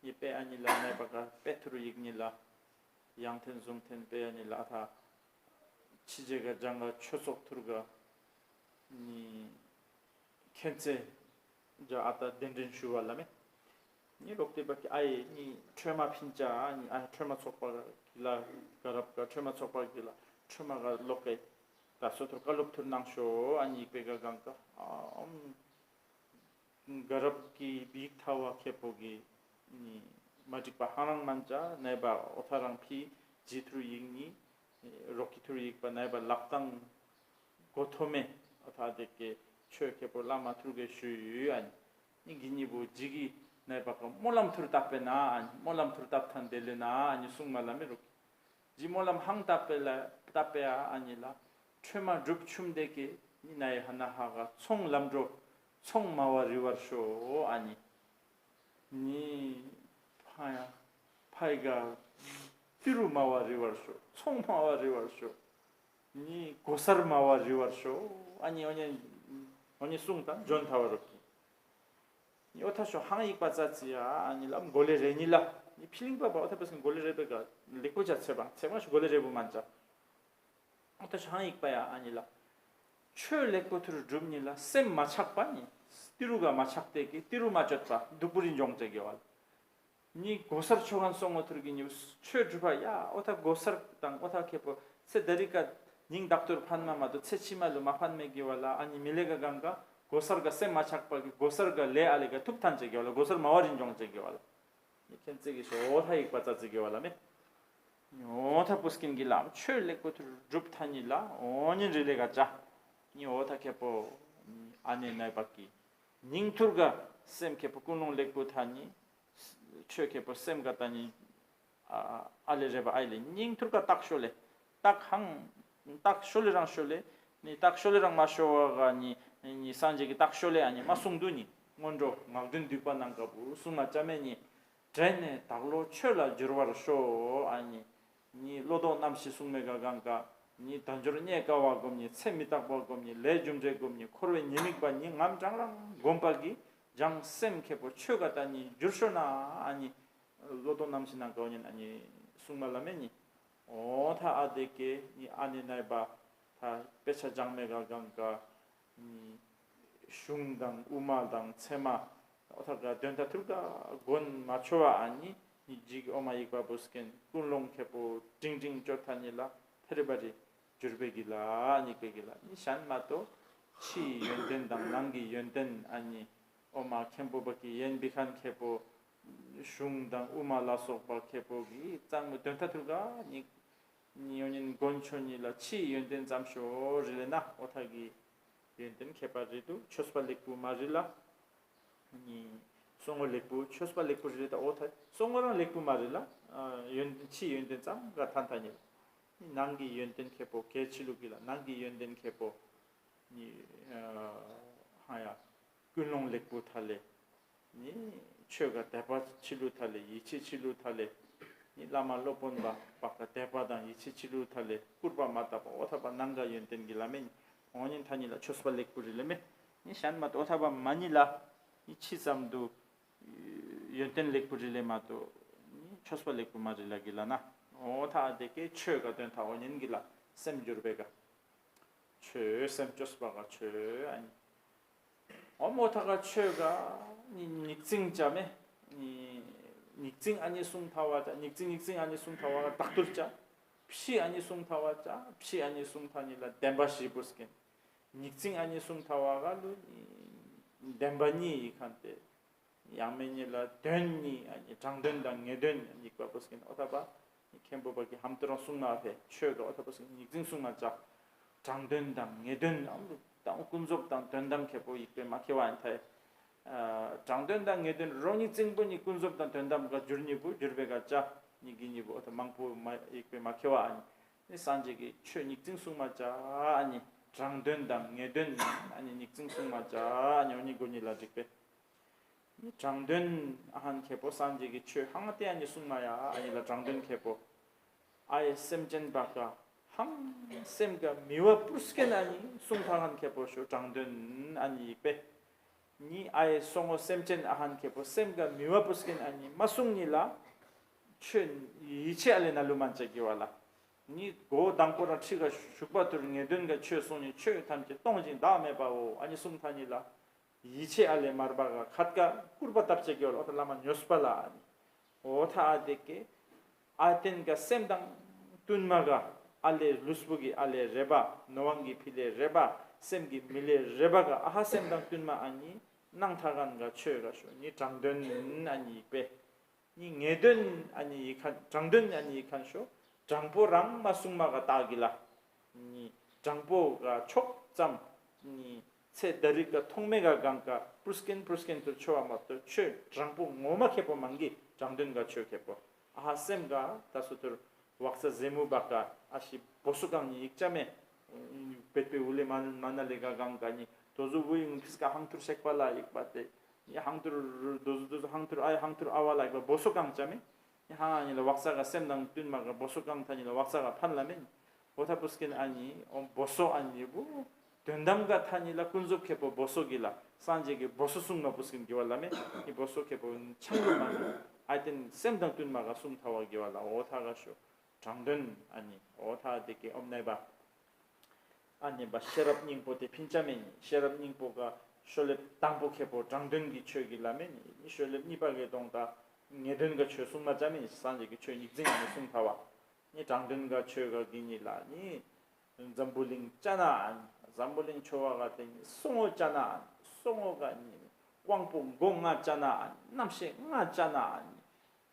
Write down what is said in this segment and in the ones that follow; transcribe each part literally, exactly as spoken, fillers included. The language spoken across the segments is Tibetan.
ཉི་པེ་ཨ་ནི་ལ་ནའི་པ་ག་པེ་ཐུར་ཡིག་ཉི་ལ། ཡང་ཐེན་ཟུང་ཐེན་པེ་ཨ་ནི་ལ་ཐ། ཕྱི་རྗེ་ག་ལྗང་ག་ཆོས་ཚོགས་ཐུར་ག་ནི། མཁྱེན་བརྩེ་རྒྱ་ཨ་ད་གདན་འདྲེན་ཞུ་བ་ལ་མེ། ནི་རོགས་དེ་བ་གི་ཨ་ཡེ་ནི་ཁྲོས་མ་ཕིན་ཅ་ཨ་ནི་ཨ་ཁྲོས་མ་ཚོགས་པ་གི་ལ་ག་རབ་ག་ཁྲོས་མ་ཚོགས་པ་གི་ལ་ཁྲོས་མ་ག་ལོག་གི་ད་སོ་ཐུར་ཀ་ལོབ་ཐུར་གནང་ཤོ་ཨ་ནི་ཡིག་པེ་ག་གང་ག་ཨམ། ག་རབ་ཀྱི་བིག་ཐ་བ་ཁེ་པོ་གི་ནི་མ་འགྲིག་པ་ཧང་རང་མན་ཅ་ནའི་བ་ཨོ་ཐ་རང་ཕི་ཇི་ཐུར་ཡིག་ནི་རོགས་ཀྱི་ཐུར་ཡིག་པ་ནའི་བ་ལག་དང་གོ་ཐོ་མེ་ཨོ་ཐ་དེ་ཀེ་ཆོས་ཁེ་པོ་བླ་མ་ཐུར་གེ་ཞུ་ཡུ་ཨ་ནི་གི་ཉི་བོ་ཇི་གི་ནའི་བ་ཀ་སྨོན་ལམ་ཐུར་བཏབ་པེ་ན་ཨ་ནི་སྨོན་ལམ་ཐུར་བཏབ་ཐན་དེ་ལེ་ན་ཨ་ནི་གསུང་མ་ལ་མེ་རོགས། ཇི་སྨོན་ལམ་ཧང་བཏབ་པེ་ལ་བཏབ་པེ་ཨ་ཨ་ནི་ལ་ཁྲོས་མ་སྒྲུབ་ཆུམ་དེ་ཀེ་ནི་ནའི་ཧ་ན་ཧ་ག་ཚོང་ལམ་འགྲོ་ཚོང་མ་བ་རི་བར་ཤོ་ཨ་ནི། ནི་ཕ་ཡ་ཕའི་ག་ཏི་རུ་མ་བ་རི་བར་ཤོ་ཚོང་མ་བ་རི་བར་ཤོ། ནི་གོ་སར་མ་བ་རི་བར་ཤོ་ཨ་ནི་ཨོ་ནི་ཨོ་ནི་གསུང་དང་འཇོན་ཐ་བ་རོགས་ཀྱི། ནི་ཨོ་ཐ་ཤོ་ཧང་ཡིག་པ་ཙ་ཙི་ཡ་ཨ་ནི་ལམ་གོ་ལེ་རེ་ནི་ལ་ནི་ཕི་ལིང་པ་པ་ཨོ་ཐ་པེ་སི་གོ་ལེ་རེ་པེ་ག་ལེགས་པོ་ཅ་ཚེ་བ་ཚེ་བ་ཤོ་གོ་ལེ་རེ་བུ་མན་ཅ། ཨོ་ཐ་ཤོ་ཧང་ཡིག་པ་ཡ་ཨ་ནི་ལ། ཆོས་ལེགས་པོ་ཐུར་སྒྲུབ་ནི་ལ་སེམས་མ་ཆགས་པ་ནི། ཏི་རུ་ག་མ་ཆགས་ཏེ་ཀི་ཏི་རུ་མ་བཅོད་པ་སྡུག་པོ་རིན་འབྱུང་ཅེ་གེ་བ་ལ། ནི་གོ་སར་ཆོ་གན་སོང་ངོ་ཐུར་གི་ནི་ཆོས་སྒྲུབ་པ་ཡ་ཨོ་ཐ་གོ་སར་དང་ཨོ་ཐ་ཁེ་པོ་ཚེ་ད་རི་ཀ་ཉིང་དག་ཏུར་ཕན་མ་མ་དོ་ཚེ་ཕྱི་མ་ལུ་མ་ཕན་མེ་གེ་བ་ལ་ཨ་ནི་མི་ལེ་ག་གང་ག་གོ་སར་ག་སེམས་མ་ཆགས་པ་གི་གོ་སར་ག་ལེ་ཨ་ལེ་ག་ཐུབ་ཐན་ཅེ་གེ་བ་ལ་གོ་སར་མ་བ་རིན་འབྱུང་ཅེ་གེ་བ་ལ། མཁྱེན་བརྩེ་གི་ཤོ་ཨོ་ཐ་ཡིག་པ་ཙ་ཙི་གི་བ་ལ་མེ། ཨོ་ཐ་པུ་སྐིན་གི་ལམ་ཆོས་ལེགས་པོ་ཐུར་སྒྲུབ་ཐ་ནི་ལ་ཨོ་ཉིན་རི་ལེ་ག་ཅ། ནི་ཨོ་ཐ་ཁེ་པོ་ཨ་ནེ་ནའི་བ་ཀི་ཉིང་ཐུར་ག་སེམས་ཁེ་པོ་ཀུན་སློང་ལེགས་པོ་ཐ་ནི་ཆོས་ཁེ་པོ་སེམས་ག་ཐ་ནི་ཨ་ལེ་རེ་བ་ཨ་ལེ་ཉིང་ཐུར་ག་བཏགས་ཤོ་ལེ་བཏགས་ཧང་བཏགས་ཤོ་ལེ་རང་ཤོ་ལེ་ནི་བཏགས་ཤོ་ལེ་རང་མ་ཤོ་བ་ག་ནི་ནི་སངས་རྒྱས་ཀྱི་བཏགས་ཤོ་ལེ་ཨ་ནི་མ་གསུང་དུ་ནི་སྔོན་འགྲོ་ངག་འདོན་འདུས་པ་ནང་ག་བུ་གསུང་མ་ཅ་མེ་ནི། དྲན་ནས་བདག་བློ་ཆོས་ལ་བསྒྱུར་བར་ཤོག་ཨ་ནི། ནི་བློ་ལྡོག་རྣམ་བཞི་གསུངས་མེད་ག་གང་ག་ནི་དལ་འབྱོར་རྙེད་དཀའ་བ་བསྒོམ་ནི་ཚེ་མི་རྟག་པ་བསྒོམ་ནི་ལས་རྒྱུ་འབྲས་བསྒོམ་ནི་འཁོར་བའི་ཉེས་དམིགས་པ་ནི་ངམ་གྲང་རང་བསྒོམ་པ་གི་སྦྱང་སེམས་ཁེ་པོ་ཆོས་ག་ད་ནི་བསྒྱུར་ཤོག་ན་ཨ་ནི། བློ་ལྡོག་རྣམ་བཞི་ནང་ག་ཉན་ཨ་ནི་གསུངས་མ་ལ་མེ་ནི། ཨོ་ཐ་ཨ་དེ་ཀེ་ནི་ཨ་ནི་ནའི་བ་ཐ་དཔེ་ཆ་སྦྱང་མེད་ག་གང་ག་ནི། གཞུང་དང་དབུ་མ་དང་ཚད་མ་ཨོ་ཐ་ག་དོན་ཐ་ཐུར་ག་དགོན་མ་ཆོ་བ་ཨ་ནི་ནི་ཇིག་ཨོ་མ་ཡིག་པ་བུ་སྐན་ཀུན་སློང་ཁེ་པོ་ཏིང་ཏིང་ཅོ་ཐ་ནི་ལ་ཐེ་རི་བ་རི་འགྱུར་བེ་གི་ལ་ཨ་ནི་ཀེ་གི་ལ་ནི་ཤན་མ་ཏོ་ཕྱིའི་ཡོན་ཏན་དང་ནང་གི་ཡོན་ཏན་ཨ་ནི་ཨོ་མ་མཁན་པོ་བ་གི་ཡན་བི་ཁན་ཁེ་པོ་གཞུང་དང་དབུ་མ་ལ་སོགས་པ་ཁེ་པོ་གི་གཙང་མ་དོན་ཐ་ཐུར་ག་ནི། ཉོ་ཉིན་དགོན་ཆོ་ཉིད་ལ་ཕྱིའི་ཡོན་ཏན་ཙམ་ཤོ་རི་ལེ་ན་ཨོ་ཐ་གི་ཡོན་ཏན་ཁྱད་པར་རེད་འདུག་ཆོས་པ་ལེགས་པོ་མ་རི་ལ། ནི་སོང་ངོ་ལེགས་པོ་ཆོས་པ་ལེགས་པོ་རི་ལེ་ད་ཨོ་ཐ་སོང་ངོ་རང་ལེགས་པོ་མ་རི་ལ། ཡོན་ཏན་ཕྱིའི་ཡོན་ཏན་ཙམ་ག་ཐན་ཐ་ཉིད། ནང་གི་ཡོན་ཏན་ཁྱད་པོ་གལ་ཆེ་ལུགས་ཀྱི་ལ་ནང་གི་ཡོན་ཏན་ཁྱད་པོ། ནི་ཧ་ཡ་ཀུན་སློང་ལེགས་པོ་ཐ་ལེ། ནི་ཆོས་ག་དད་པ་ཆི་ལུ་ཐ་ལེ་ཡིད་ཆེས་ཆི་ལུ་ཐ་ལེ། ནི་བླ་མ་སློབ་དཔོན་པ་པ་ག་དད་པ་དང་ཡིད་ཆེས་ཆི་ལུ་ཐ་ལེ་སྐུར་པ་མ་བཏབ་པ་ཨོ་ཐ་པ་ནང་ག་ཡོན་ཏན་གི་ལ་མེ་ནི་ཨོ་ཉིན་ཐ་ཉི་ལ་ཆོས་པ་ལེགས་པོ་རི་ལེ་མེ། ནི་ཤན་མ་ཏོ་ཨོ་ཐ་པ་མ་ཉི་ལ་ནི་ཕྱི་ཙམ་དུ་ཡོན་ཏན་ལེགས་པོ་རི་ལེ་མ་ཏོ་ནི་ཆོས་པ་ལེགས་པོ་མ་རི་ལ་གི་ལ་ན་ཨོ་ཐ་ཨ་དེ་ཀེ་ཆོས་ག་དོན་ཐ་ཨོ་ཉིན་གི་ལ་སེམས་འགྱུར་བེ་ག་ཆོས་སེམས་ཆོས་པ་ག་ཆོས་ཨ་ནི། ཨོ་མོ་ཐ་ག་ཆོས་ག་ནི་ཉིག་ཙིང་ཅ་མེ། ནི་ཉིག་ཙིང་ཨ་ནི་གསུང་ཐ་བ་ཅ་ཉིག་ཙིང་ཉིག་ཙིང་ཨ་ནི་གསུང་ཐ་བ་ག་དག་ཏུར་ཅ། ཕྱི་ཨ་ནི་གསུང་ཐ་བ་ཅ་ཕྱི་ཨ་ནི་གསུང་ཐ་ནི་ལ་བདེན་པ་བཞི་པོ་སྐན། ཉིག་ཙིང་ཨ་ནི་གསུང་ཐ་བ་ག་ལུ་ནི་བདེན་པ་གཉིས་ཡི་ཁན་ཏེ། ཡང་མེད་ཉིད་ལ་དོན་གཉིས་ཨ་ནི་དྲང་དོན་དང་ངེས་དོན་ཡིག་པ་པོ་སྐྱེན་ཨོ་ཐ་པ། མཁན་པོ་པ་གི་ཧམ་ཏུ་རང་གསུང་ན་ཕེ་ཆོས་ག་ཨོ་ཐ་པོ་སྐྱེན་ཉིག་ཙིང་གསུང་ན་ཅག་དྲང་དོན་དང་ངེས་དོན་ཨམ་དང་ཀུན་རྫོབ་དང་དོན་དམ་ཁེ་པོ་ཡིག་པའི་མ་ཁེ་བ་ཨན་ཐའི། དྲང་དོན་དང་ངེས་དོན་རོ་ཉིག་ཙིང་པོ་ནི་ཀུན་རྫོབ་དང་དོན་དམ་ག་འགྱུར་ཉིད་པོ་འགྱུར་བའི་ག་ཅ་ཉིག་གི་ཉིད་པོ་ཨོ་ཐ་མང་པོ་མ་ཡིག་པའི་མ་ཁེ་བ་ཨན། ནི་སངས་རྒྱས་ཀྱི་ཆོས་ཉིག་ཙིང་གསུང་མ་ཅ་ཨ་ནི་དྲང་དོན་དང་ངེས་དོན་ཨ་ནི་ཉིག་ཙིང་གསུང་མ་ཅ་ཨ་ནི་ཨོ་ཉི་གོ་ཉི་ལ་འགྲིག་པས། ནི་དྲང་དོན་ཨ་ཧན་ཁེ་པོ་སངས་རྒྱས་ཀྱི་ཆོས་ཧང་སྟེ་ཨ་ནི་གསུང་མ་ཡ་ཨ་ནི་ལ་དྲང་དོན་ཁེ་པོ། ཨ་ཡེ་སེམས་ཅན་བ་ཀ་ཧང་སེམས་ཀ་མི་བ་པུར་སྐེན་ཨ་ནི་གསུང་ཐ་ཧན་ཁེ་པོ་ཤོ་དྲང་དོན་ཨ་ནི་ཡིག་པས། ནི་ཨའི་སོ་ངོ་སེམས་ཅན་ཨ་ཧན་ཁེ་པོ་སེམས་ག་མི་བ་པུས་ཀིན་ཨ་ནི་མ་སུང་ནི་ལ། ཆོས་ཡིད་ཆེས་ཨ་ལེ་ན་ལུ་མན་ཅ་གི་བ་ལ། ནི་གོ་དང་པོ་རང་ཁྲི་ག་ཞུགས་པ་ཐུར་ངེས་དོན་ག་ཆོས་སོང་ནི་ཆོས་ཐམས་ཅད་སྟོང་ཞིང་བདག་མེད་པའོ་ཨ་ནི་སུང་ཐ་ནི་ལ། ཡིད་ཆེས་ཨ་ལེ་མར་བ་ག་ཁད་ག་སྐུར་པ་བཏབ་ཅ་གི་བ་ལ་ཨོ་ཐ་བླ་མ་ཉོས་པ་ལ་ཨ་ནི། འོ་ཐ་ཨ་དེ་ཀེ། ཨ་ཏན་ག་སེམས་དང་བསྟུན་མ་ག་ཨ་ལེ་ལུས་པོ་གི་ཨ་ལེ་རེ་བ་ནོ་ཝང་གི་ཕི་ལེ་རེ་བ་སེམས་གི་མི་ལེ་རེ་བ་ག་ཨ་ཧ་སེམས་དང་བསྟུན་མ་ཨ་ནི་སྣང་ཐ་གན་ག་ཆོས་ག་ཤོ་ནི་དྲང་དོན་ཨ་ནི་ཡིག་པེ། ནི་ངེས་དོན་ཨ་ནི་ཡིག་ཁན་དྲང་དོན་ཨ་ནི་ཡིག་ཁན་ཤོ་དྲང་པོ་རང་མ་གསུང་མ་ག་ཏག་གི་ལ། ནི་དྲང་པོ་ག་ཕྱོགས་ཙམ་ནི་ཚེ་ད་རིག་ག་ཐོག་མེད་ག་གང་ག་པུར་སྐན་པུར་སྐན་དུ་ཆོ་བ་མ་གཏོགས་ཆོས་དྲང་པོ་ངོ་མ་ཁེ་པོ་མང་གི་དྲང་དོན་ག་ཆོས་ཁེ་པོ་ཨ་ཧ་སེམས་ག་ད་སོ་ཐུར་ཝག་ས་ཟེ་མུ་བག་ག་ཨ་ཤི་བོ་སོ་གང་ནི་ཡིག་ཅ་མེ་བེད་པེ་ཨུ་ལེ་མ་མ་ན་ལེ་ག་གང་ག་ནི་དོ་ཟུ་བུ་ཡུང་ཕིས་ག་ཧང་ཐུར་ཤེག་པ་ལ་ཡིག་པ་ཏེ་ནི་ཧང་ཐུར་དོ་ཟུ་དོ་ཟུ་ཧང་ཐུར་ཨ་ཧང་ཐུར་ཨ་བ་ལ་ཡིག་པ་བོ་སོ་གང་ཅ་མེ། ཧང་ཨ་ནི་ལ་ཝག་ས་ག་སེམས་དང་བསྟུན་མ་ག་བོ་སོ་གང་ཐ་ནི་ལ་ཝག་ས་ག་ཕན་ལ་མེན། འོ་ཐ་པུས་ཀིན་ཨ་ནི་འོ་བོ་སོ་ཨ་ནི་བུ། དོན་དམ་ག་ཐ་ནི་ལ་ཀུན་རྫོབ་ཁེ་པོ་བོ་སོ་གི་ལ་སངས་རྒྱས་ཀྱི་བོ་སོ་གསུང་མ་པུས་ཀིན་གི་བ་ལ་མེ། ནི་བོ་སོ་ཁེ་པོ་ཆང་ལུ་མ་ནི་ཨ་ཏན་སེམས་དང་བསྟུན་མ་ག་གསུང་ཐ་བ་གི་བ་ལ་འོ་ཐ་ག་ཤོ་དྲང་དོན་ཨ་ནི་འོ་ཐ་དེ་ཀེ་ཨོམ་ནའི་བ། ཨ་ནི་བ་ཤེས་རབ་སྙིང་པོ་དེ་ཕིན་ཅ་མེ་ནི་ཤེས་རབ་སྙིང་པོ་ག་ཤོ་ལེབ་དང་པོ་ཁེ་པོ་དྲང་དོན་གི་ཆོས་གི་ལ་མེ་ནི་ནི་ཤོ་ལེབ་གཉིས་པ་གི་དོང་ད་ངེས་དོན་ག་ཆོས་གསུང་མ་ཅ་མེ་ནི་སངས་རྒྱས་ཀྱི་ཆོས་ཉིག་ཛིང་ཨ་ནི་གསུང་ཐ་བ། ནི་དྲང་དོན་ག་ཆོས་ག་གི་ནི་ལ་ནི། འཛམ་བུ་གླིང་ཅ་ན་ཨ་ནི་འཛམ་བུ་གླིང་ཆོ་བ་ག་དེ་ནི་སོ་ངོ་ཅ་ན་ཨ་ནི་སོ་ངོ་ག་ནི་དབང་པོ་མགོ་ལྔ་ཅ་ན་ཨ་ནི་རྣམ་ཤེས་ལྔ་ཅ་ན་ཨ་ནི་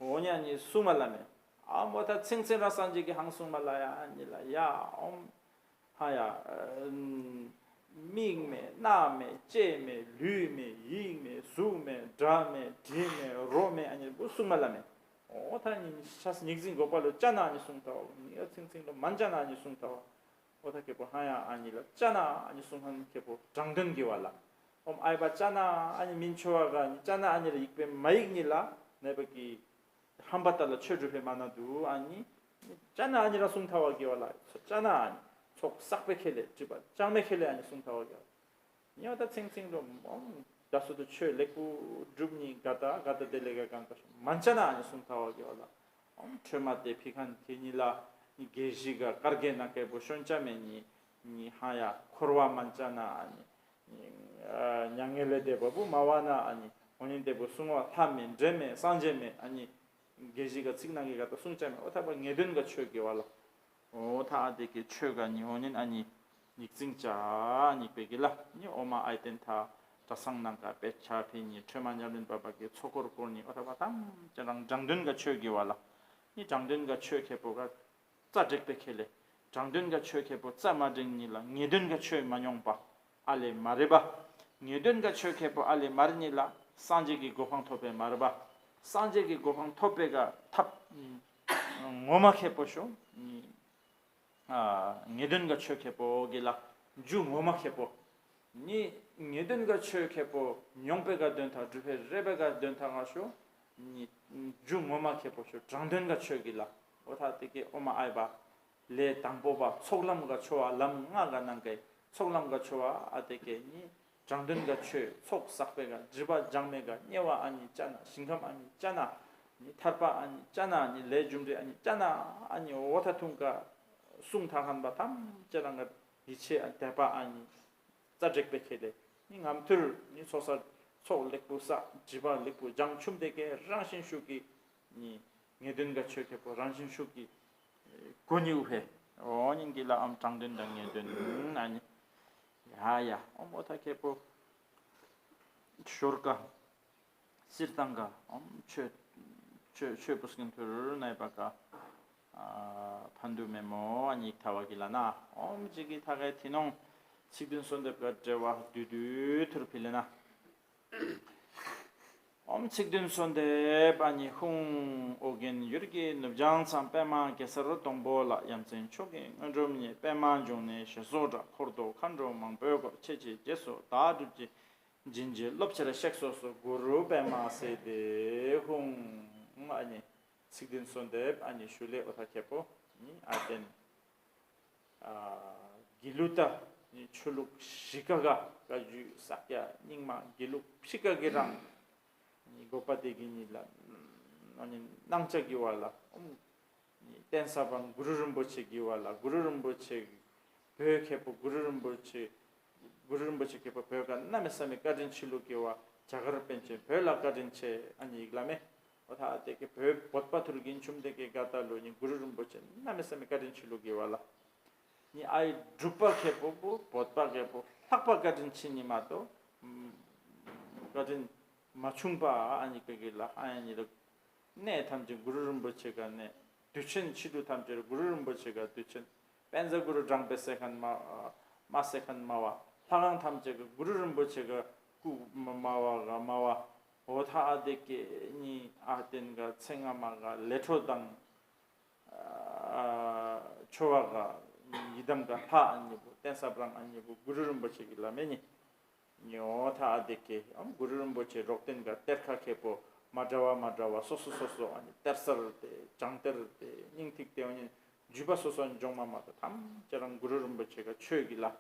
འོ་ཉ་ནི་གསུང་མ་ལ་མེ། ཨ་མོ་ད་ཚིང་ཚིང་ར་སངས་རྒྱས་ཀྱི་ཧང་གསུང་མ་ལ་ཡ་ཨ་ནི་ལ་ཡ་ཨོམ། ཧ་ཡ། མིག་མེད་རྣ་མེད་ལྕེ་མེད་ལུས་མེད་ཡིད་མེད་གཟུགས་མེད་སྒྲ་མེད་དྲི་མེད་རོ་མེད་ཨ་ནི་བུ་གསུང་མ་ལ་མེ། འོ་ད་ནི་ཤ་ཉིག་ཛིང་གོ་པ་ལོ་ཅ་ན་ཨ་ནི་གསུང་ཐ་བ་ནི་ཨ་ཚིང་ཚིང་ལོ་མན་ཅ་ན་ཨ་ནི་གསུང་ཐ་བ། འོ་ད་ཁེ་པོ་ཧ་ཡ་ཨ་ནི་ལ་ཅ་ན་ཨ་ནི་གསུང་ཧན་ཁེ་པོ་དྲང་དོན་གི་བ་ལ། ཨོམ་ཨའི་བ་ཅ་ན་ཨ་ནི་མིན་ཆོ་བ་ག་ནི་ཅ་ན་ཨ་ནི་ལ་ཡིག་པེ་མ་ཡིག་ནི་ལ་ནའི་བ་གི། ཧམ་པ་ལྟ་ལ་ཆོས་སྒྲུབ་པའི་མ་ན་དུ་ཨ་ནི། ཅ་ན་ཨ་ནི་ར་གསུང་ཐ་བ་གི་བ་ལ་ཅ་ན་ཨ་ནི་ཚོགས་བསགས་པའི་ཁེ་ལས་སྒྲིབ་པ་ཅང་མེ་ཁེ་ལས་ཨ་ནི་གསུང་ཐ་བ་གི་བ། ཉོ་ད་ཚིང་ཚིང་རོ་མོ་ད་སོ་དུ་ཆོས་ལེགས་པོ་སྒྲུབ་ནི་ག་ད་ག་ད་དེ་ལས་ག་གང་ག་མན་ཅ་ན་ཨ་ནི་གསུང་ཐ་བ་གི་བ་ལ། ཨོམ་ཁྲོས་མ་དེ་ཕི་ཁན་དེ་ཉི་ལ་ནི་དགེ་བཞི་ག་དཀར་གེ་ན་ཀེ་པོ་ཤོན་ཅ་མེ་ནི་ནི་ཧ་ཡ་འཁོར་བ་མན་ཅ་ན་ཨ་ནི། མྱ་ངན་ལས་འདས་པ་བུ་མ་བ་ན་ཨ་ནི་འོ་ཉིན་དེ་བུ་གསུང་བ་ལྷ་མེད་འདྲེ་མེད་སངས་རྒྱས་མེད་ཨ་ནི་དགེ་བཞི་ག་ཚིག་ནང་གི་ག་ད་གསུང་ཅ་མེ་འོ་ཐ་བ་ངེས་དོན་ག་ཆོས་གི་བ་ལ། འོ་ཐ་ཨ་དེ་གི་ཆོས་ག་ནི་འོ་ཉིན་ཨ་ནི་ཉིག་ཙིང་ཅ་ཉིག་པེ་གི་ལ་ནི་འོ་མ་ཨའི་ཏན་ཐ་གྲྭ་ཚང་ནང་ག་དཔེ་ཆ་ཕི་ནི་ཁྲོས་མ་ཉམས་ལེན་པ་པ་གི་ཚོགས་འཁོར་བསྐོར་ནི་འོ་ཐ་བ་ཐམས་ཅད་རང་དྲང་དོན་ག་ཆོས་གི་བ་ལ། ནི་དྲང་དོན་ག་ཆོས་ཁེ་པོ་ག་རྩ་དྲེག་པའི་ཁེ་ལས། དྲང་དོན་ག་ཆོས་ཁེ་པོ་རྩ་མ་དྲེག་ཉིད་ལ་ངེས་དོན་ག་ཆོས་མ་མྱོང་པ། ཨ་ལེ་མ་རེད་པ། ངེས་དོན་ག་ཆོས་ཁེ་པོ་ཨ་ལེ་མ་རེད་ཉིད་ལ་སངས་རྒྱས་ཀྱི་གོ་འཕང་ཐོབ་པའི་མ་རེད་པ། སངས་རྒྱས་ཀྱི་གོ་འཕང་ཐོབ་པའི་ག་ཐབས། ངོ་མ་ཁེ་པོ་ཤོ། ངེས་དོན་ག་ཆོས་ཁེ་པོ་གི་ལ། རྒྱུ་ངོ་མ་ཁེ་པོ། ནི་ངེས་དོན་ག་ཆོས་ཁེ་པོ་མྱོང་པའི་ག་དོན་དག་སྒྲུབ་པའི་རེད་པའི་ག་དོན་དག་ང་ཤོ། ནི་རྒྱུ་ངོ་མ་ཁེ་པོ་ཤོ་དྲང་དོན་ག་ཆོས་གི་ལ། འོ་ཐ་དེ་ཀེ་ཨོ་མ་ཨའི་བ། ལས་དང་པོ་བ་ཚོགས་ལམ་ག་ཆོ་བ་ལམ་ལྔ་ག་ནང་གི་ཚོགས་ལམ་ག་ཆོ་བ་ཨ་དེ་ཀེ་ནི་དྲང་དོན་ག་ཆོས་ཚོགས་བསགས་པའི་ག་སྒྲིབ་པ་སྦྱང་མེད་ག་དམྱལ་བ་ཨ་ནི་ཅ་ན་ཞིང་ཁམས་ཨ་ནི་ཅ་ན་ནི་ཐར་པ་ཨ་ནི་ཅ་ན་ནི་ལས་རྒྱུ་འབྲས་ཨ་ནི་ཅ་ན་ཨ་ནི་འོ་ཐ་ཐུང་ག་གསུང་ཐ་ཧན་པ་ཐམས་ཅད་རང་ག་ཡིད་ཆེས་ཨ་དད་པ་ཨ་ནི་རྩ་དྲེག་པའི་ཁེ་ལས་ནི་ངམ་ཐུར་ནི་ཚོགས་ས་ཚོགས་ལེགས་པོ་བསགས་སྒྲིབ་པ་ལེགས་པོ་སྦྱང་ཆུམ་དེ་ཀེ་རང་བཞིན་ཤུགས་ཀྱི་ནི་ངེས་དོན་ག་ཆོས་ཁེ་པོ་རང་བཞིན་ཤུགས་ཀྱི་གོ་ནི་འུ་ཧེ། འོ་ཉིན་གྱི་ལ་ཨམ་དྲང་དོན་དང་ངེས་དོན་ཨ་ནི། ཡ་ཡ་ཨོམ་འོ་ཐ་ཁེ་པོ། ཤོར་ཀ་སིར་ཏང་ཀ་ཨོམ་ཆོས་ཆོས་ཆོས་པུས་ཀིན་ཐུར་ནའི་པ་ཀ་ཕན་དུ་མེ་མོ་ཨ་ཉིག་ཐ་བ་གི་ལ་ན་ཨོམ་ཅིག་གི་ཐ་ཀའི་ཐི་ནོང་ཚིག་བདུན་གསོལ་འདེབས་ཀ་འབྲེལ་བ་བསྡུས་བསྡུས་ཐུར་ཕི་ལེ་ན། ཨོམ་ཚིག་བདུན་གསོལ་འདེབས་ཨ་ནི་ཧཱུྃ། ཨོ་རྒྱན་ཡུལ་གྱི་ནུབ་བྱང་མཚམས། པདྨ་གེ་སར་སྡོང་པོ་ལ། ཡ་མཚན་མཆོག་གི་དངོས་གྲུབ་བརྙེས། པདྨ་འབྱུང་གནས་ཞེས་སོགས་གྲགས། འཁོར་དུ་མཁའ་འགྲོ་མང་པོས་བསྐོར། ཁྱེད་ཀྱི་རྗེས་སུ་བདག་སྒྲུབ་ཀྱིས། བྱིན་གྱིས་རློབ་ཕྱིར་གཤེགས་སུ་གསོལ། གུ་རུ་པདྨ་སིདྡྷི་ཧཱུྃ། ཨ་ནི་ཚིག་བདུན་གསོལ་འདེབས་ཨ་ནི་ཞུ་ལེ་ཨོ་ཐ་ཁེ་པོ་ནི་ཨ་བརྟན། གི་ལུ་ཏ། ཆོས་ལུགས་བཞི་ཀ་ག་བཀའ་བརྒྱུད་ས་སྐྱ་རྙིང་མ་དགེ་ལུགས་ཕྱི་ཀ་གི་རང་དགོན་པ་དེ་གི་ཉིད་ལ་སྣང་ཆ་གི་བ་ལ་བསྟན་ས་པ་གུ་རུ་རིན་པོ་ཆེ་གི་བ་ལ་གུ་རུ་རིན་པོ་ཆེ་བོད་མཁས་པོ་གུ་རུ་རིན་པོ་ཆེ་གུ་རུ་རིན་པོ་ཆེ་མཁས་པ་བོད་ཀ་གནམ་མེད་ས་མེད་བཀའ་དྲིན་ཆེ་ལུགས་ཀྱི་བ་རྒྱ་གར་པཎ་ཆེན་བོད་ལ་བཀའ་དྲིན་ཆེ་ཨ་ནི་ཡིག་ལ་མེ། འོ་ད་དེ་གི་བོད་བོད་པ་ཐུར་གིན་ཆུམ་དེ་གི་ག་ད་ལོ་ནི་གུ་རུ་རིན་པོ་ཆེ་གནམ་མེད་ས་མེད་བཀའ་དྲིན་ཆེ་ལུགས་ཀྱི་བ་ལ། ནི་ཨའི་འབྲུག་པ་མཁས་པོ་བོད་པ་མཁས་པོ་ལྷག་པ་བཀའ་དྲིན་ཆེ་ནི་མ་གཏོགས། བཀའ་དྲིན་མ་ཆུང་པ་ཨ་ནི་གི་གི་ལ་ཨ་ཡ་ནི་ལ། གནས་ཐམས་ཅད་གུ་རུ་རིན་པོ་ཆེ་ག་གནས། དུས་ཆེན་ཕྱི་དྲོ་ཐམས་ཅད་གུ་རུ་རིན་པོ་ཆེ་ག་དུས་ཆེན། དཔལ་བཟང་གུ་རུ་བགྲང་པའི་སེ་ཁན་མ་མ་སེ་ཁན་མ་བ། ལྷ་ཁང་ཐམས་ཅད་ག་གུ་རུ་རིན་པོ་ཆེ་ག་སྐུ་མ་མ་བ་ག་མ་བ། འོ་ཐ་ཨ་དེ་ཀེ་ནི་ཨ་བརྟན་ག་ཚེ་སྔ་མ་ག་ལས་འཕྲོ་དང་ཆོ་བ་ག་ཡི་དམ་ག་ལྷ་ཨ་ནི་བོ་བསྟན་ས་པྲང་ཨ་ནི་བོ་གུ་རུ་རིན་པོ་ཆེ་གི་ལ་མེ་ནི། ཉོ་ཐ་ཨ་དེ་ཀེ་ཨམ་གུ་རུ་རིན་པོ་ཆེ་རོག་བརྟན་ག་གཏེར་ཁ་མཁས་པོ་མ་འདྲ་བ་མ་འདྲ་བ་སོ་སོ་སོ་སོ་ཨ་ནི་གཏེར་གསར་ཏེ་བྱང་གཏེར་ཏེ་སྙིང་ཐིག་ཏེ་ཨ་ནི་བརྒྱུད་པ་སོ་སོ་འབྱོང་མ་མ་ཏོ་ཐམས་ཅད་རང་གུ་རུ་རིན་པོ་ཆེ་ག་ཆོས་ཀྱི་ལ།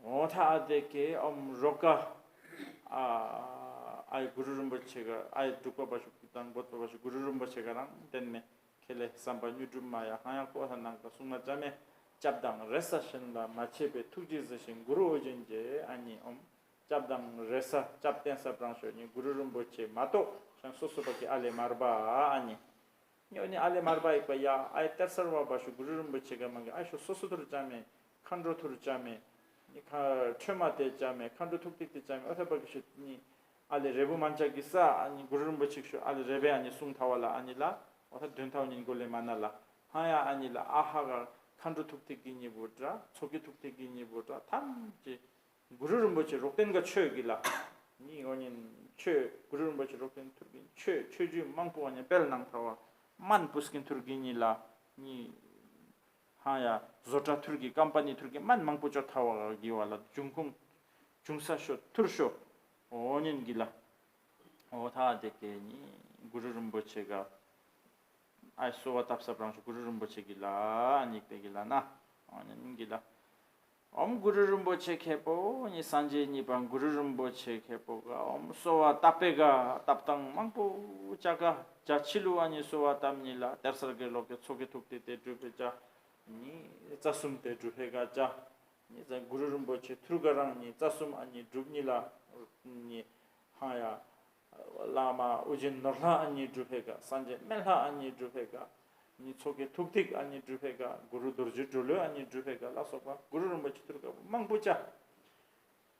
འོ་ཐ་ཨ་དེ་ཀེ་ཨམ་རོ་ཀ་ཨ་ཨའི་གུ་རུ་རིན་པོ་ཆེ་ག་ཨའི་འབྲུག་པ་བ་ཤུག་དང་བོད་པ་བ་ཤུག་གུ་རུ་རིན་པོ་ཆེ་ག་རང་བརྟེན་མེ། ཁེ་ལེ་བསམ་པ་དངོས་གྲུབ་མ་ཡ་ཧང་ཡང་ཀོ་ཧ་ནང་ག་གསུང་ན་ཅ་མེ། སྐྱབས་དང་རེ་ས་གཞན་ལ་མ་ཆད་པའི་ཐུགས་རྗེས་གཟིགས་ཤིང་གུ་རུ་ཨོ་རྒྱན་རྗེ་ཨ་ནི་ཨོམ། སྐྱབས་དང་རེ་ས་སྐྱབས་བསྟན་ས་པྲང་ཤོ་ནི་གུ་རུ་རིན་པོ་ཆེ་མ་གཏོགས་གཞན་སོ་སོ་པ་གི་ཨ་ལེ་མར་པ་ཨ་ནི། ཉོ་ནི་ཨ་ལེ་མར་པ་ཡིག་པ་ཡ་ཨའི་གཏེར་གསར་བ་བ་ཤོ་གུ་རུ་རིན་པོ་ཆེ་ག་མ་གི་ཨའི་ཤོ་སོ་སོ་ཐུར་ཅ་མེ། མཁའ་འགྲོ་ཐུར་ཅ་མེ། ནི་ཁ་ཁྲོས་མ་དེ་ཅ་མེ་མཁའ་འགྲོ་ཐུག་ཐིག་དེ་ཅ་མེ་ཨོ་ཐ་པ་གི་ཤོ་ནི། ཨ་ལེ་རེ་བུ་མན་ཆ་གི་ས་ཨ་ནི་གུ་རུ་རིན་པོ་ཆེ་ཤོ་ཨ་ལེ་རེ་བེ་ཨ་ནི་གསུང་ཐ་བ་ལ་ཨ་ནི་ལ། འོ་ཐ་དོན་ཐའོ་ཉིན་གོ་ལེ་མ་ན་ལ། ཧ་ཡ་ཨ་ནི་ལ་ཨ་ཧ་ག་མཁའ་འགྲོ་ཐུག་ཐིག་གི་ཉི་བུ་དྲ་ཚོགས་ཀྱི་ཐུག་ཐིག་གི་ཉི་བུ་དྲ་ཐམས་ཅད་གུ་རུ་རིན་པོ་ཆེ་རོག་བརྟན་ག་ཆོས་ཀྱི་ལ། ནི་འོ་ཉིན་ཆོས་གུ་རུ་རིན་པོ་ཆེ་རོག་བརྟན་ཐུར་གི་ཆོས་ཆོས་བརྒྱུད་མང་པོ་ཨ་ནི་སྤེལ་གནང་ཐ་བ་མན་པུས་ཀིན་ཐུར་གི་ཉི་ལ། ནི། ཧ་ཡ་བཟོ་གྲྭ་ཐུར་གི་ཀམ་པ་ནི་ཐུར་གི་མན་མང་པོ་ཅོ་ཐ་བ་གི་བ་ལ་འབྱུང་ཁུངས་འབྱུང་ས་ཤོ་ཐུར་ཤོ་འོ་ཉིན་གི་ལ། འོ་ཐ་དེ་ཀེ་ནི་གུ་རུ་རིན་པོ་ཆེ་ག་ཨའི་གསོལ་བ་བཏབ་ས་པྲང་ཤོ་གུ་རུ་རིན་པོ་ཆེ་གི་ལ་ཨ་ནི་པེ་གི་ལ་ན་འོ་ཉིན་གི་ལ། ཨོམ་གུ་རུ་རིན་པོ་ཆེ་མཁས་པོ་ནི་སངས་རྒྱས་གཉིས་པ་གུ་རུ་རིན་པོ་ཆེ་མཁས་པོ་ག་ཨོམ་གསོལ་བ་བཏབ་པེ་ག་བཏབ་སྟངས་མང་པོ་ཅ་ག་རྒྱ་ཆི་ལུ་ཨ་ནི་གསོལ་བ་བཏབ་ཉི་ལ་གཏེར་གསར་གི་ལོག་གི་ཚོགས་ཀྱི་ཐུག་དེ་དེ་སྒྲུབ་པེ་ཅ། ནི་རྩ་གསུམ་དེ་སྒྲུབ་ཧེ་ག་ཅ། ནི་རྩ་གུ་རུ་རིན་པོ་ཆེ་ཐུར་ག་རང་ནི་རྩ་གསུམ་ཨ་ནི་སྒྲུབ་ཉི་ལ། ནི་ཧང་ཡ། བླ་མ་ཨོ་རྒྱན་ནོར་ལྷ་ཨ་ནི་སྒྲུབ་ཧེ་ག་སངས་རྒྱས་སྨན་ལྷ་ཨ་ནི་སྒྲུབ་ཧེ་ག་ནི་ཚོགས་ཀྱི་ཐུག་ཐིག་ཨ་ནི་སྒྲུབ་ཧེ་ག་གུ་རུ་རྡོ་རྗེ་གྲོ་ལོད་ཨ་ནི་སྒྲུབ་ཧེ་ག་ལ་སོགས་པ་གུ་རུ་རིན་པོ་ཆེ་ཐུར་ག་མང་པོ་ཅ།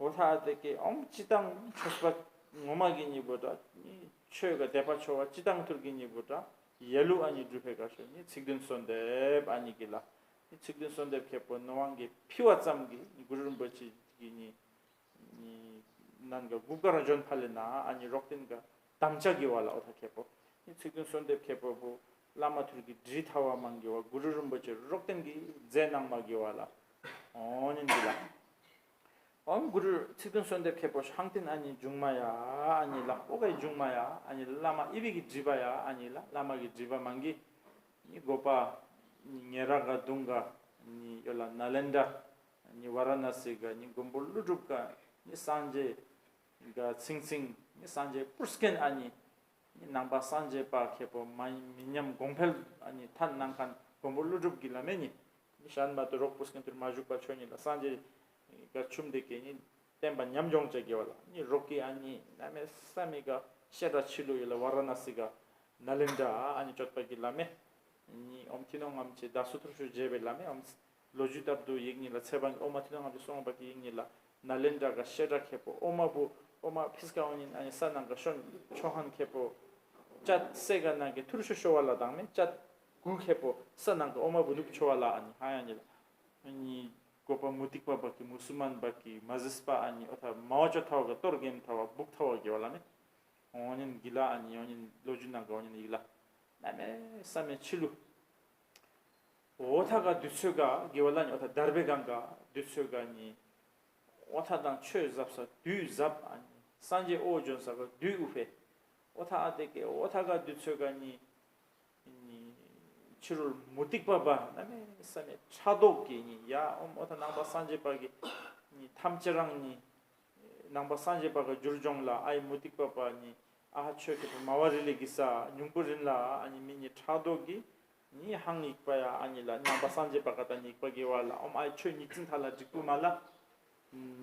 འོ་ཐ་དེ་ཀེ་ཨོམ་སྤྱི་དང་ཆོས་པ་ངོ་མ་གི་ཉི་བོ་འདྲ། ནི་ཆོས་ག་དད་པ་ཆོ་བ་སྤྱི་དང་ཐུར་གི་ཉི་བོ་འདྲ། ཡ་ལུ་ཨ་ནི་སྒྲུབ་ཧེ་ག་ཤོ་ནི་ཚིག་བདུན་གསོལ་འདེབས་ཨ་ནི་གི་ལ། ནི་ཚིག་བདུན་གསོལ་འདེབས་མཁས་པོ་ནོ་དབང་གི་ཕི་བ་ཙམ་གི་ནི་གུ་རུ་རིན་པོ་ཆེ་གི་ནི། ནི་ནན་ག་གུབ་ཀ་རང་ཇོན་ཕ་ལེ་ན་ཨ་ནི་རོག་བརྟན་ག་དམ་བཅའ་གི་བ་ལ་འོ་ཐ་མཁས་པོ། ནི་ཚིག་བདུན་གསོལ་འདེབས་མཁས་པོ་བུ་བླ་མ་ཐུར་གི་བྲི་ཐ་བ་མང་གི་བ་གུ་རུ་རིན་པོ་ཆེ་རོག་བརྟན་གི་མཛད་གནང་མ་གི་བ་ལ། འོ་ཉིན་གི་ལ། ཨོམ་གུ་རུ་ཚིག་བདུན་གསོལ་འདེབས་མཁས་པོ་ཤང་ཏིན་ཨ་ནི་འབྱུང་མ་ཡ་ཨ་ནི་ལ་ཨོ་གའི་འབྱུང་མ་ཡ་ཨ་ནི་བླ་མ་ཨི་བི་གི་བྲི་བ་ཡ་ཨ་ནི་ལ་བླ་མ་གི་བྲི་བ་མང་གི། ནི་གོ་པ། ནི་ཉེ་ར་ག་དུང་ག་ནི་ཡོ་ལ་ན་ལེན་དྲ། ནི་ཝ་ར་ན་སི་ག་ནི་མགོན་པོ་ཀླུ་སྒྲུབ་ག་ནི་སངས་རྒྱས་ག་ཚིང་ཚིང་ནི་སངས་རྒྱས་པུར་སྐན་ཨ་ནི། ནི་ནང་པ་སངས་རྒྱས་པ་མཁས་པོ་མ་མི་ཉམས་གོང་འཕེལ་ཨ་ནི་ཐན་གནང་མཁན་མགོན་པོ་ཀླུ་སྒྲུབ་གི་ལ་མེ་ནི། ནི་ཤན་མ་ཏུ་རོག་པུར་སྐན་ཐུར་མ་བཞུགས་པ་ཆོ་ནི་ལ་སངས་རྒྱས་ག་ཆུམ་དེ་ཀེ་ནི། བསྟན་པ་ཉམས་མྱོང་བཅས་དགེ་བ་ལ་ནི་རོག་གི་ཨ་ནི་གནམ་མེད་ས་མེད་ག་བཤད་གྲྭ་ཆི་ལུ་ཡོད་ལ་ཝ་ར་ན་སི་ག་ན་ལེན་དྲ་ཨ་ནི་གཅོད་པ་གི་བླ་མེ། ནི་ཨོམ་ཐི་ནོ་ངམ་ཆེ་ད་སུ་ཐུར་ཤུ་རྗེ་བའི་བླ་མེ་ཨོམ་ལོ་རྒྱུས་ལྟར་དུ་ཡིག་ཉིད་ལ་ཚེ་བང་གི་ཨོ་མ་ཐི་ནོ་ངམ་ཆེ་སོང་བ་གི་ཡིག་ཉིད་ལ་ན་ལེན་དྲ་ག་བཤད་གྲྭ་མཁས་པོ་ཨོ་མ་བུ་ཨོ་མ་ཕིས་ཀ་ཨོ་ཉིན་ཨ་ནི་ས་ནང་ག་ཤོན་ཆོ་ཧན་མཁས་པོ་ཅད་སེ་ག་ནང་གི་ཐུར་ཤུ་ཤོ་བ་ལ་དང་མེ་ཅད་གུ་མཁས་པོ་ས་ནང་ག་ཨོ་མ་བུ་ནུབ་ཆོ་བ་ལ་ཨ་ནི་ཧ་ཡ་ཉི་ལ་ཨ་ནི། བཀོད་པ་མུ་སྟེགས་པ་བག་གི་མུ་སུལ་མན་བག་གི་མ་ཟིས་པ་ཨ་ནི་ཨོ་ཐ་མ་བ་ཅོ་ཐ་བ་ག་གཏོར་གེམ་ཐ་བ་སྦུག་ཐ་བ་གི་བ་ལ་ནི། འོ་ཉིན་གི་ལ་ཨ་ནི་འོ་ཉིན་ལོ་རྒྱུས་ནང་ག་འོ་ཉིན་ཡིག་ལ། གནམ་མེད་ས་མེད་ཆི་ལུ། ཨོ་ཐ་ག་དུས་ཚོད་ག་གི་བ་ལ་ནི་ཨོ་ཐ་དར་བེ་གང་ག་དུས་ཚོད་ག་ནི། ཨོ་ཐ་དང་ཆོས་ཟབ་ས་དུས་ཟབ་ཨ་ནི་སངས་རྒྱས་ཨོ་ཇོན་ས་ག་དུས་ཨུ་ཕེ། ཨོ་ཐ་ཨ་དེ་ཀེ་ཨོ་ཐ་ག་དུས་ཚོད་ག་ནི། ནི། ཕྱི་རོལ་མུ་སྟེགས་པ་པ་གནམ་མེད་ས་མེད་ཕྲག་དོག་གི་ནི་ཡ་ཨོམ་ཨོ་ཐ་ནང་པ་སངས་རྒྱས་པ་གི་ནི་ཐམས་ཅད་རང་ནི་ནང་པ་སངས་རྒྱས་པ་གི་རྒྱུར་སྦྱོང་ལ་ཨའི་མུ་སྟེགས་པ་པ་ནི་ཨ་ཧ་ཆོས་ཀྱི་མ་བ་རི་ལི་གི་ས་ཉུང་པོ་རིན་ལ་ཨ་ནི་མི་ནི་ཕྲག་དོག་གི་ནི་ཧང་ཡིག་པ་ཡ་ཨ་ནི་ལ་ནང་པ་སངས་རྒྱས་པ་ག་ད་ནི་ཡིག་པ་གི་བ་ལ་ཨོམ་ཨའི་ཆོས་ཉིག་ཙིང་ཐ་ལ་འགྲིག་པོ་མ་ལ།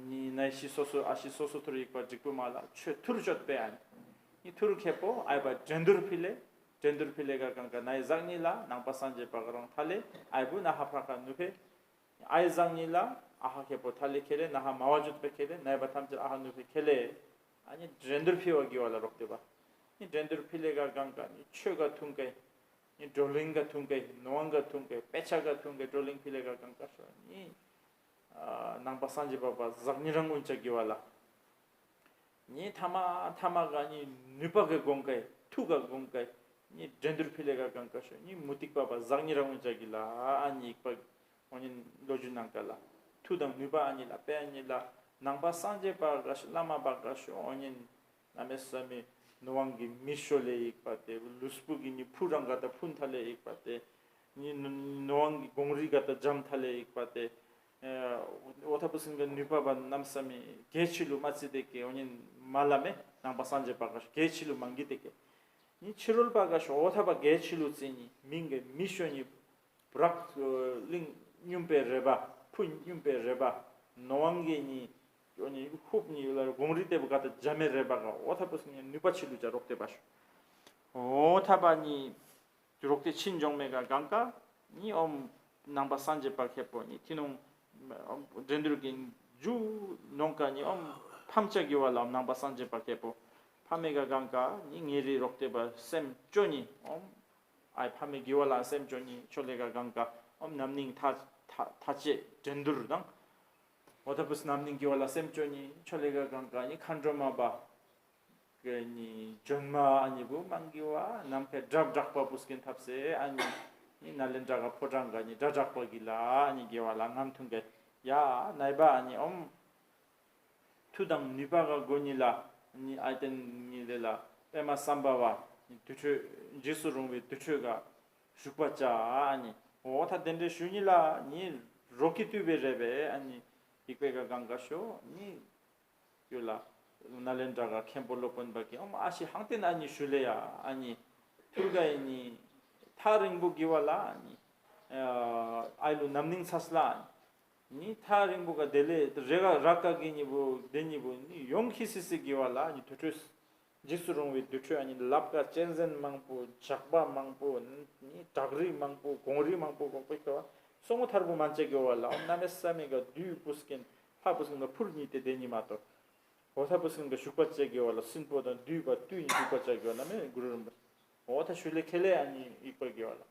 ནི་ནའི་ཤི་སོ་སོ་ཨ་ཤི་སོ་སོ་ཐུར་ཡིག་པ་འགྲིག་པོ་མ་ལ་ཆོས་ཐུར་ཅོད་པེ་ཨན། ནི་ཐུར་ཁེ་པོ་ཨའི་པ་འགྲན་བསྡུར་ཕི་ལེ། འགྲན་བསྡུར་ཕི་ལེ་ག་གང་ག་ནའི་ཟག་ཉི་ལ་ནང་པ་སངས་རྒྱས་པ་ག་རང་ཐ་ལེ་ཨའི་བུ་ན་ཧ་ཕྲ་ཁ་ནུ་ཕེ། ཨའི་ཟག་ཉི་ལ་ཨ་ཧ་ཁེ་པོ་ཐ་ལེ་ཁེ་ལེ་ན་ཧ་མ་བ་ཅོད་པེ་ཁེ་ལེ་ནའི་པ་ཐམས་ཅད་ཨ་ཧ་ནུ་ཕེ་ཁེ་ལེ། ཨ་ནི་འགྲན་བསྡུར་ཕི་བ་གི་བ་ལ་རོགས་ཏེ་བ། ནི་འགྲན་བསྡུར་ཕི་ལེ་ག་གང་ག་ནི་ཆོས་ག་ཐུང་གེ། ནི་བགྲོ་གླེང་ག་ཐུང་གེ་ནོ་ཝང་ག་ཐུང་གེ་དཔེ་ཆ་ག་ཐུང་གེ་བགྲོ་གླེང་ཕི་ལེ་ག་གང་ག་ཤོ་ནི། ནང་པ་སངས་རྒྱས་པ་པ་ཟག་ཉི་རང་འོན་ཅག་གི་བ་ལ། ནི་ཐ་མ་ཐ་མ་ག་ནི་ནུས་པ་གི་དགོངས་ཀའི་ཐུགས་ག་དགོངས་ཀའི་ནི་འགྲན་བསྡུར་ཕི་ལེ་ག་གང་ག་ཤོ་ནི་མུ་སྟེགས་པ་པ་ཟག་ཉི་རང་འོན་ཅག་གི་ལ་ཨ་ནི་ཡིག་པ་འོ་ཉིན་ལོ་རྒྱུས་ནང་ག་ལ་ཐུགས་དང་ནུས་པ་ཨ་ནི་ལ་དཔེ་ཨ་ནི་ལ་ནང་པ་སངས་རྒྱས་པ་ག་ཤོ་བླ་མ་པ་ག་ཤོ་འོ་ཉིན་གནམ་མེད་ས་མེད་ནོ་ཝང་གི་མི་ཤོ་ལེ་ཡིག་པ་དེ་ལུས་པོ་གི་ནི་ཕུ་རང་ག་ད་ཕུན་ཐ་ལེ་ཡིག་པ་དེ། ནི་ནོ་ཝང་གི་གོང་རི་ག་ད་འཇམ་ཐ་ལེ་ཡིག་པ་དེ། འོ་ཐ་པུ་སིན་གི་ནུས་པ་བ་གནམ་ས་མེད་གལ་ཆི་ལུ་མ་ཚི་དེ་ཀེ་འོ་ཉིན་མ་ལ་མེ་ནང་པ་སངས་རྒྱས་པ་ག་ཤོ་གལ་ཆི་ལུ་མང་གི་དེ་ཀེ། ནི་ཕྱི་རོལ་པ་ག་ཤོ་འོ་ཐ་པ་གལ་ཆི་ལུ་ཙི་ནི་མིང་གི་མི་ཤོ་ནི་བྲག་གླིང་སྙུམ་པའི་རེ་བ་ཕུ་སྙུམ་པའི་རེ་བ་ནོ་ཝང་གི་ནི་འོ་ནི་ཧུབ་ནི་ལ་གོང་རི་ཏེ་བུ་ག་ད་འཇམ་མེ་རེ་བ་ག་འོ་ཐ་པུ་སིན་ནི་ནུས་པ་ཆི་ལུ་ཅ་རོགས་ཏེ་བ་ཤོ། འོ་ཐ་པ་ནི། རོགས་ཏེ་ཕྱིན་འབྱུང་མེད་ག་གང་ག་ནི་ཨོམ་ནང་པ་སངས་རྒྱས་པ་ཁེ་པོ་ནི་ཐི་ནོང་འགྲན་བསྡུར་གྱི་རྒྱུ་ནོང་ག་ནི་ཨོམ་ཕམ་ཆ་གི་བ་ལ་ནང་པ་སངས་རྒྱས་པ་ཁེ་པོ་ཕ་མེ་ག་གང་ག་ནི་ངེ་རི་རོགས་ཏེ་པ་སེམས་ཅོ་ནི་ཨོམ་ཨའི་ཕ་མེ་གི་བ་ལ་སེམས་ཅོ་ནི་ཆོ་ལེ་ག་གང་ག་ཨོམ་ནམ་ནིང་ཐ་ཐ་ཐ་ཆེ་འགྲན་བསྡུར་དང་འོ་ཐ་པུས་ནམ་ནིང་གི་བ་ལ་སེམས་ཅོ་ནི་ཆོ་ལེ་ག་གང་ག་ནི་མཁའ་འགྲོ་མ་པ། གི་ནི་ཇོན་མ་ཨ་ནི་བུ་མང་གི་བ་ནམ་ཁའི་སྒྲ་བསྒྲགས་པ་བུ་སྐྱེན་ཐབས་སེ་ཨ་ནི་ནི་ན་ལེན་དྲ་ག་ཕོ་བྲང་ག་ནི་སྒྲ་བསྒྲགས་པ་གི་ལ་ཨ་ནི་གི་བ་ལ་ངམ་ཐུང་གི་ཡ་ནའི་བ་ཨ་ནི་ཨོམ་མཐུ་དང་ནུས་པ་ག་གོ་ནི་ལ་ནི་ཨ་ཏན་ནི་ལེ་ལ་པད་མ་བསམ་པ་བ་ནི་དུར་ཁྲོད་འཇིགས་སུ་རུང་བའི་དུར་ཁྲོད་ག་བཞུགས་པ་ཅ་ཨ་ནི་འོ་ཐ་དེ་འདྲའི་ཞུ་ནི་ལ་ནི་རོ་ཀི་ཏུས་པའི་རེ་བའི་ཨ་ནི་ཡིག་པའི་ག་གང་ག་ཤོ་ནི། ཡོད་ལ། ནཱ་ལེནྡྲ་ག་མཁན་པོ་སློབ་དཔོན་པ་གི་ཨོམ་ཨ་ཤི་ཧང་ཏེན་ཨ་ནི་ཞུ་ལེ་ཡ་ཨ་ནི། ཐུར་ག་ཡི་ནི། ཐག་རིང་པོ་གི་བ་ལ་ཨ་ནི། ཨ་ལུ་ནམ་ནིང་ཚ་སླ་ཨ་ནི། ཐག་རིང་པོ་ག་དེ་ལེ་རེ་ག་ར་ག་གི་ནི་བུ་དེ་ནི་བུ་ནི་ཡོང་ཁི་སི་སི་གི་བ་ལ་ཨ་ནི་དུར་ཁྲོད། འཇིགས་སུ་རུང་བའི་དུར་ཁྲོད་ཨ་ནི་ལབ་ཀ་གཅན་གཟན་མང་པོ་ཇག་པ་མང་པོ་ནི་བྲག་རི་མང་པོ་གོང་རི་མང་པོ་གོག་པའི་ཁ་བ་སོ་ངོ་ཐར་པོ་མན་ཅ་གི་བ་ལ་ཨོམ་གནམ་མེད་ས་མེད་ག་བདུད་བུ་སྐྱེན་ལྷ་བུ་སྐྱེན་ག་ཕུར་གཉིས་ཏེ་དེ་ཉི་མ་གཏོར། འོ་ཐ་བུ་སྐྱེན་ག་ཞུགས་པ་ཅ་གི་བ་ལ་སྲིན་པོ་དང་བདུད་པ་བདུད་ཡིན་ཞུགས་པ་ཅ་གི་བ་ལ་མེ་གུ་རུ་རིན་པོ་འོ་ཐ་ཞུ་ལེ་ཁེ་ལེ་ཨ་ནི་ཡིག་པ་གི་བ་ལ།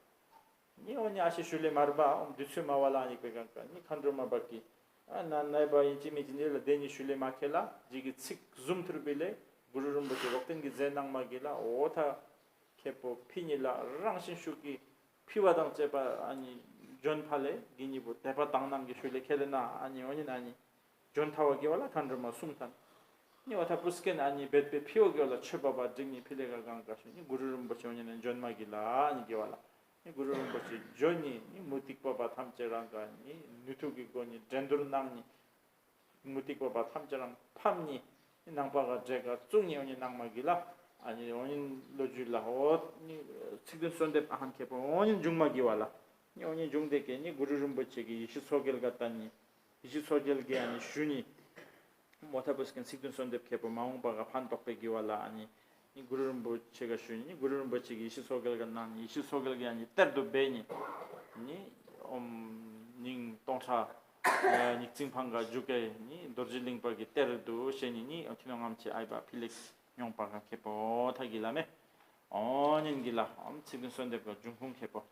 ནི་འོ་ནི་ཨ་ཤི་ཞུ་ལེ་མར་བ་ཨོམ་དུས་ཚོད་མ་བ་ལ་ཨ་ནི་ཡིག་པའི་གང་ག་ནི་མཁའ་འགྲོ་མ་བ་གི་ཨ་ན་ནའི་བ་ཡིན་ཅི་མི་ཅི་ནི་ལ་དེ་ཉི་ཞུ་ལེ་མ་ཁེ་ལ་ཇི་གི་ཚིག་ཟུམ་ཐུར་པི་ལེ་གུ་རུ་རིན་པོ་ཆེ་རོག་ཏན་གི་མཛད་གནང་མ་གི་ལ་འོ་ཐ། ཁེ་པོ་ཕི་ཉི་ལ་རང་བཞིན་ཤུགས་ཀྱིས་ཕི་བ་དང་བཅས་པ་ཨ་ནི་ཇོན་ཕ་ལེ་གི་ཉི་བུ་དད་པ་དང་ནང་གི་ཤུལ་ལེ་ཁེ་ལེ་ན་ཨ་ནི་འོ་ཉི་ན་ཨ་ནི་ཇོན་ཐ་བ་གི་བ་ལ་མཁའ་འགྲོ་མ་གསུང་ཐན། ཉི་བ་ཐ་པུ་སྐེན་ཨ་ནི་བེད་པའི་ཕི་བ་གི་བ་ལ་མཆོད་པ་བ་འགྲིག་ཉི་ཕི་ལེ་ག་གང་ག་ཤུ་ཉི་གུ་རུ་རིན་པོ་ཆེ་འོ་ཉི་ན་ཇོན་མ་གི་ལ་ཨ་ནི་གི་བ་ལ་ཉི་གུ་རུ་རིན་པོ་ཆེ་ཇོན་ཉི་ཉི་མུ་སྟེགས་པ་བ་ཐམས་ཅད་རང་ག་ཉི་ནུས་མཐུ་གི་སྒོ་ཉི་འགྲན་བསྡུར་གནང་ཉི། མུ་སྟེགས་པ་བ་ཐམས་ཅད་རང་ཕམ་ཉི། ནང་པ་ག་འདྲེ་ག་བཙུགས་ཉི་འོ་ཉི་ནང་མ་གི་ལ། ཨ་ནི་འོ་ཉི་ལོ་རྒྱུས་ལ་འོ་ཉི་ཚིག་བདུན་གསོལ་འདེབས་ཨ་ཧན་ཁེ་པོ་འོ་ཉི་འབྱུང་མ་གི་བ་ལ། ཉི་འོ་ཉི་འབྱུང་དེ་ཀེ་ཉི་གུ་རུ་རིན་པོ་ཆེ་གི་ཡེ་ཤེས་མཚོ་རྒྱལ་ག་ད་ཉི། ཡེ་ཤེས་མཚོ་རྒྱལ་གི་ཨ་ནི་ཞུ་ཉི། མོ་ཐ་པུ་སྐེན་ཚིག་བདུན་གསོལ་འདེབས་ཁེ་པོ་མ་འོངས་པ་ག་ཕན་ཐོགས་པའི་གི་བ་ལ་ཨ་ནི། ནི་གུ་རུ་རིན་པོ་ཆེ་ག་ཞུ་ནི་གུ་རུ་རིན་པོ་ཆེ་གི་ཡེ་ཤེས་མཚོ་རྒྱལ་ག་ནང་ནི་ཡེ་ཤེས་མཚོ་རྒྱལ་གི་ཡང་ནི་གཏེར་དུ་སྦས་ནི་ནི་ཨོམ་ཉིང་སྟོང་ཕྲག་ཉིག་ཙིང་ཕང་ག་འཇུག་གི་ནི་རྡོ་རྗེ་གླིང་པ་གི་གཏེར་དུ་བཤད་ནི་ནི་ཨོ་ཐི་ནོ་ངམ་ཆེ་ཨའི་པ་ཕི་ལེགས་མྱོང་པ་ག་ཁེ་པོ་ཐ་གི་ལ་མེ་ཨོ་ཉིན་གི་ལ་ཨོམ་ཚིག་བདུན་གསོལ་འདེབས་ག་འབྱུང་ཁུངས་ཁེ་པོ།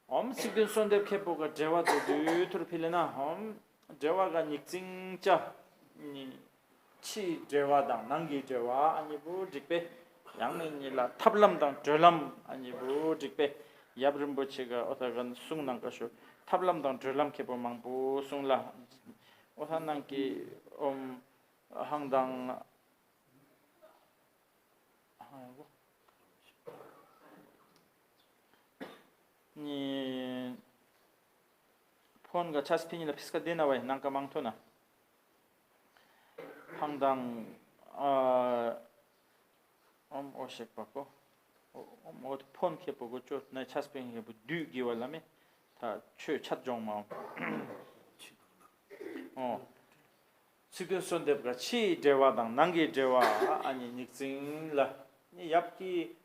ཨོམ་ཚིག་བདུན་གསོལ་འདེབས་ཁེ་པོ་ག་འགྲེལ་བ་དུ་དུས་ཐུར་ཕི་ལེ་ན་ཨོམ་འགྲེལ་བ་ག་ཉིག་ཙིང་ཅ་ནི་ཕྱིའི་འགྲེལ་བ་དང་ནང་གི་འགྲེལ་བ་ཨ་ནི་བུ་འགྲིག་པས། ཡང་ནི་ཉི་ལ་ཐབས་ལམ་དང་གྲོལ་ལམ་ཨ་ནི་བུ་འགྲིག་པས། ཡབ་རིན་པོ་ཆེ་ག་ཨོ་ཐ་ག་གསུང་ནང་ག་ཤོ་ཐབས་ལམ་དང་གྲོལ་ལམ་ཁེ་པོ་མང་པོ་གསུང་ལ། ཨོ་ཐ་ནང་གི་ཨོམ་ཧང་དང་། ཧང་ཡང་གོ། ཁོང་ག་ཆས་ཕིན་ལ་ཕིས་ཀ་དེ་ན་བའི་ནང་ཀ་མང་ཐོ་ན། ཕང་དང་། ཨ། ཨོམ་ཨོ་ཤེག་པ་ཀོ། ཨོམ་ཨོ་ཕོན་ཁེ་པོ་ཀོ་ཅོ་ན་ཆས་ཕིན་ཁེ་པོ་དུས་གི་བ་ལ་མེ། ད་ཆོས་ཆད་ཇོང་མ། ཨོ། ཚིག་བདུན་གསོལ་འདེབས་ག་ཕྱིའི་འབྲེལ་བ་དང་ནང་གི་འབྲེལ་བ་ཨ་ནི་ཉིག་ཙིང་ལ། ནི་ཡབ་ཀྱི་